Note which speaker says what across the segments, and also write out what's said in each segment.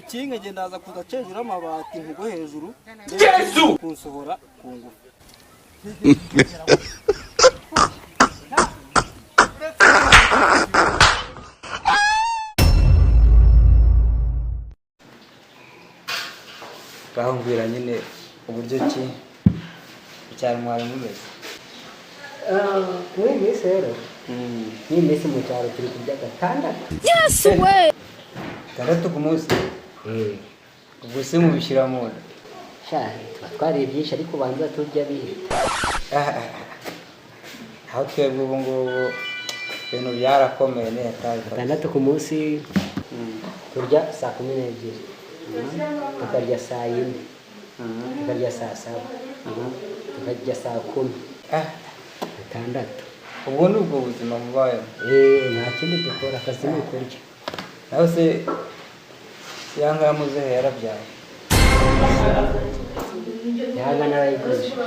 Speaker 1: Ukinge, ngenda ndaza kuza hejuru y'amabati, nkugwe hejuru. Yesu, kunsohora ku ngufu.
Speaker 2: Ngaho mbwira nyine uburyo ki icyaro mwari mumeze.
Speaker 3: Muri iyi minsi rero, muri iyi minsi mu cyaro turi kurya gatandatu.
Speaker 4: Yesu we!
Speaker 2: Gatandatu ku munsi? Ubwo se mubishyira mu nda?
Speaker 3: Sha, tuba twariye byinshi, ariko ubanza turya bihita.
Speaker 2: Aho twebwe ubu ngubu ibintu byarakomeye, ni hatari kabisa.
Speaker 3: Gatandatu ku munsi, turya saa 12, tukarya saa 4, tukarya saa 7, tukarya saa 10. Gatandatu.
Speaker 2: Ubwo ni ubwo buzima mubayemo?
Speaker 3: Eh, nta kindi dukora, akazi ni ukurya.
Speaker 2: Naho se ya nka ya muzehe yarabyaye?
Speaker 3: Yanga narayigurishije.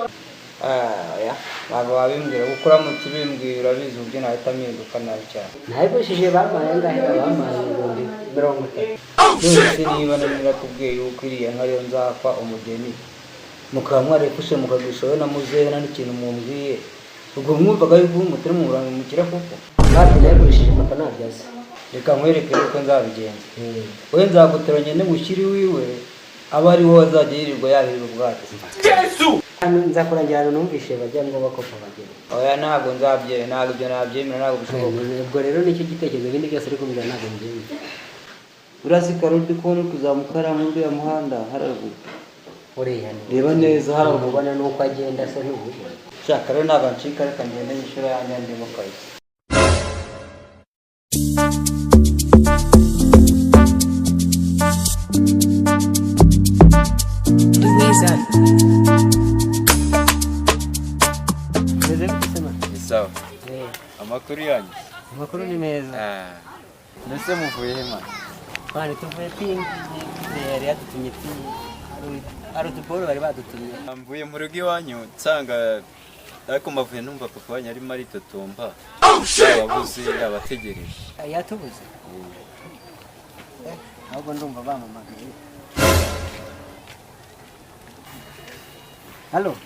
Speaker 2: Ah, oya, ntabwo wabimbwira kuko uramutse ubimbwiye urabizi uburyo nahita mpinduka nabi cyane.
Speaker 3: Nayigurishije, bampaye angahe? Bampaye 30,000.
Speaker 2: None se niba nari narakubwiye yuko iriya nka ariyo nzakwa umugeni, mukaba mwarayifashe mukagurisha wowe na muzehe, nta n'ikintu mumbwiye, ubwo mwumvaga yuko mutari muramukira koko?
Speaker 3: Hafi nayigurishije, papa ntabyo azi.
Speaker 2: Reka nkwereke uko nzabigenza. Wowe nzaguteranya ngende ngushyire iwiwe, abe ari wowe azajya yirirwa yahirira ubwatsi.
Speaker 3: Hano nzakurangira ahantu numvishe bajya ngo bakopa abageni.
Speaker 2: Oya, ntabwo nzabyemera, ntabwo ibyo nabyemera, ntabwo bishoboka.
Speaker 3: Ubwo rero nicyo gitekerezo, ibindi byose ariko mbwira ntabwo mbyemera.
Speaker 1: Urazi Karoli, ndi kubona uri kuzamuka hariya muri uriya muhanda hararuguru.
Speaker 3: Uriya ni
Speaker 1: Reba neza hararuguru.
Speaker 3: Ubona nuko agenda se, ntubibona?
Speaker 2: Shaka rero ntabwo ncika, reka ngende nyishyura yanjye ndimo kabisa.
Speaker 4: Louisa.
Speaker 3: Meze gute se, man?
Speaker 5: Ni sawa. Amakuru yanyu?
Speaker 3: Amakuru ni meza.
Speaker 5: Mbese muvuye he, man?
Speaker 3: Bane tuvuye pingi, yari yadutumye pingi, hari utuboro bari badutumye.
Speaker 5: Mvuye mu rugo iwanyu nsanga, ariko mbavuye numva papa wanyu arimo aritotomba, yababuze, yabategereje.
Speaker 3: Yatubuze. Ahubwo ndumva bampamagaye. Halo,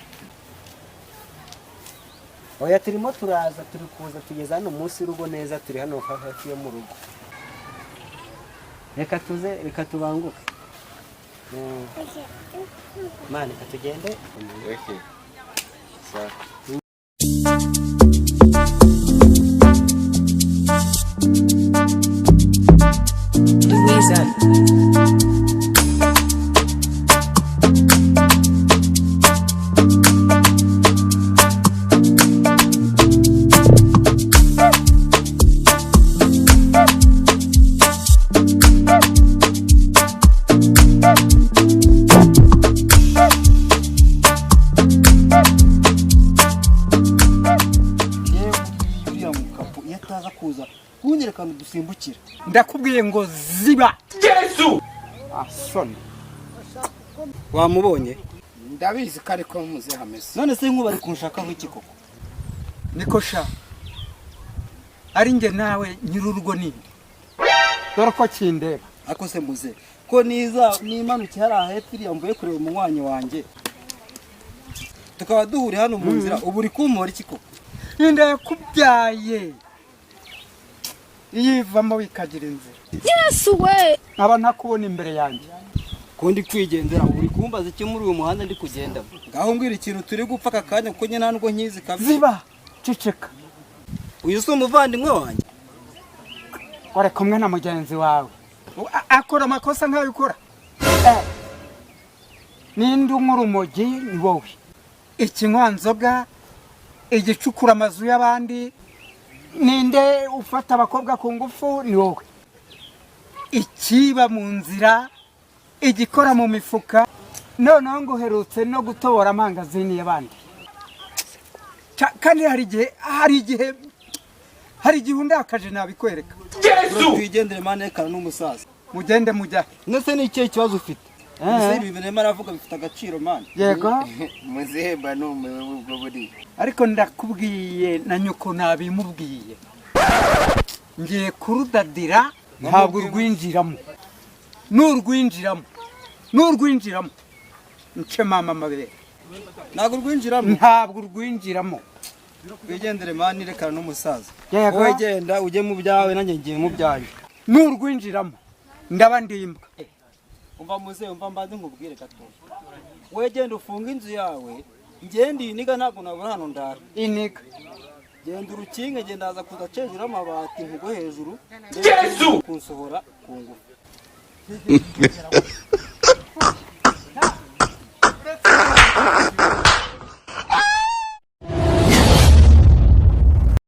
Speaker 3: oya, turimo turaza, turi kuza, tugeze hano munsi y'urugo neza, turi hano hafi yo mu rugo. Reka tuze, reka tubanguke. Man, reka tugende.
Speaker 5: Okay, sawa.
Speaker 4: Louisa.
Speaker 1: Yewe, uriya mukapo iyo ataza kuza kunyerekana dusimbukira.
Speaker 6: Ndakubwiye ngo ziba. Asoni.
Speaker 1: Wamubonye?
Speaker 7: Ndabizi ko ariko muzehe ameze.
Speaker 1: None se nkuba ari kunshakaho iki koko?
Speaker 6: Niko sha, ari njye nawe nyir'urugo ninde? Dore ko kindeba.
Speaker 1: Ariko se muze, ko niza nimanukiye hariya hepfo iriya mvuye kureba umunywanyi wanjye, tukaba duhuriye hano mu nzira, ubu uri kumpora iki koko?
Speaker 6: Inda yakubyaye iyo ivamo bikagira inzira.
Speaker 4: Yesu we!
Speaker 6: Nkaba ntakubona imbere yanjye.
Speaker 1: Ko ndi kwigendera, ubu uri kumbaza iki muri uyu muhanda ndi kugendamo? Ngaho mbwira ikintu turi gupfa aka kanya, kuko njye nta nubwo nkizi kabisa.
Speaker 6: Ziba, ceceka.
Speaker 1: Uyu si umuvandimwe wanjye?
Speaker 6: Wari kumwe na mugenzi wawe, akora amakosa nk'ayo ukora. Ninde unywa urumogi? Ni wowe. Ikinywanzoga, igicukura amazu y'abandi, ninde? Ufata abakobwa ku ngufu, ni wowe. Ikiba mu nzira, igikora mu mifuka, noneho ngo uherutse no gutobora amangazini y'abandi. Kandi hari igihe undakaje nabikwereka.
Speaker 1: Twigendere, man, rekana n'umusaza.
Speaker 6: Mugende, mujya.
Speaker 1: Ndetse ni ikihe kibazo ufite? Ese ibi bintu arimo aravuga bifite agaciro, man?
Speaker 6: Yego.
Speaker 7: Muzehe, mba numiwe ubwo buriya.
Speaker 6: Ariko ndakubwiye, na nyoko nabimubwiye, ngiye kurudadira, ntabwo urwinjiramo. Nurwinjiramo, nurwinjiramo, nce mama amabere.
Speaker 1: Ntabwo urwinjiramo.
Speaker 6: Ntabwo urwinjiramo.
Speaker 1: Wigendere man, rekana n'umusaza.
Speaker 6: Yego.
Speaker 1: Wowe genda ujye mu byawe, nanjye ngiye mu byanjye.
Speaker 6: Nurwinjiramo ndaba ndimbwa.
Speaker 1: Umva muzehe, umva mbanze nkubwire gato. Wowe genda ufunge inzu yawe, ngende iyi niga, ntabwo nabura hano ndara.
Speaker 6: Iniga.
Speaker 1: Genda urukinge, genda haza kuza hejuru y'amabati nkugwe hejuru. Yesu, kunsohora ku ngufu.